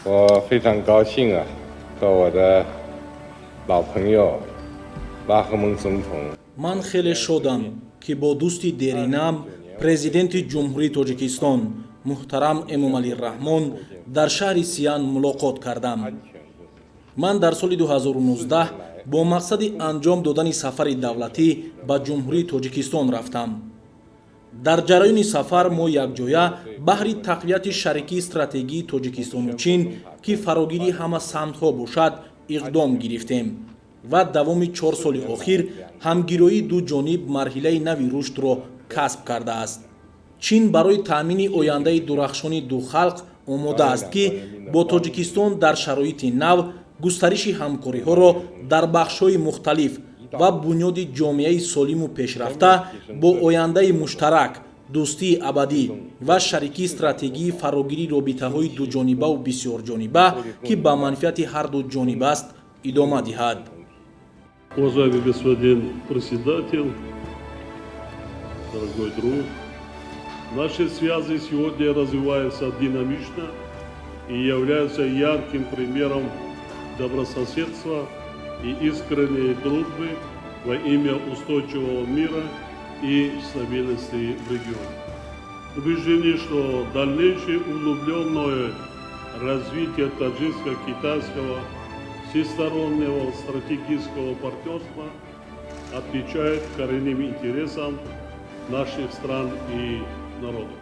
我非常高兴啊，和我的老朋友拉赫蒙总统。 Ман хеле шодам, ки бо дӯсти деринам, Президенти Ҷумҳурии Тоҷикистон муҳтарам Эмомалӣ Раҳмон дар шаҳри Сиян мулоқот кардам. Ман дар соли 2019 бо мақсади анҷом додани сафари давлатӣ ба Ҷумҳурии Тоҷикистон рафтам. Дар ҷараёни сафар мо якҷоя баҳри тақвияти шарикии стратегии Тоҷикистону Чин, ки фарогири ҳама самтҳо бошад, иқдом гирифтем ва давоми 4 соли охир ҳамгироии ду ҷониб марҳилаи нави рушдро касб кардааст. Чин барои таъмини ояндаи дурахшони ду халқ омода аст, ки бо Тоҷикистон дар шароити нав густариши ҳамкориҳоро дар бахшҳои мухталиф ва бунёди ҷомеаи солиму пешрафта бо ояндаи муштарак, дӯстии абадӣ ва шарикии стратегии фарогири робитаҳои дуҷонибаву бисёрҷониба, ки ба манфиати ҳарду ҷониб аст, идома диҳад. Уважаемый господин председатель, дорогой друг, наши связи сегодня развиваются динамично и являются ярким примером добрососедства и искренней дружбы во имя устойчивого мира и стабильности в регионе. Убеждены, что дальнейшее углубленное развитие таджикско-китайского всестороннего стратегического партнерства отвечает коренным интересам наших стран и народов.